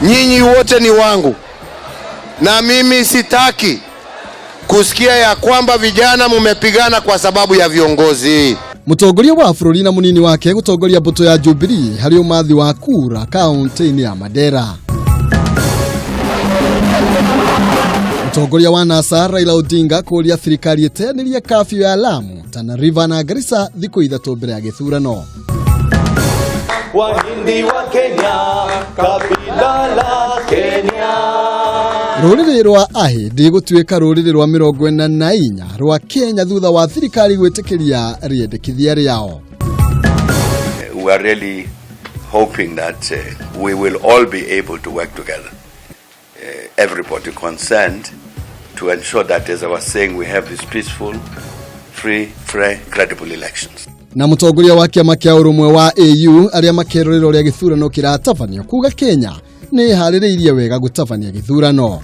Nyinyi wote ni wangu, na mimi sitaki kusikia ya kwamba vijana mumepigana kwa sababu ya viongozi. Mũtongoria wa bũrũri na mũnini wake gũtongoria mbũtũ ya Jubilee harĩ ũmathi wa kura kaunti-inĩ ya Mandera. Mũtongoria wa NASA Raila Odinga kũũria thirikari ĩteanĩrie kafyu ya Lamu, Tana River na Garissa thikũ 3 mbere ya gĩthurano. Wahindi wa Kenya, kabila la Kenya. Rũrĩrĩ rwa Ahĩndĩ gũtuĩka rũrĩrĩ rwa 44 rwa Kenya thutha wa thirikari gwĩtĩkĩria rĩendekithia rĩao. We are really hoping that we will all be able to work together, everybody concerned, to ensure that, as I was saying, we have these peaceful, free, fair, credible elections. Na mũtongoria wa kĩama kĩa ũrũmwe wa AU arĩa makerorera ũrĩa gĩthurano kĩratabanio kuga Kenya nĩ ĩharĩrĩirie wega gũtabania gĩthurano.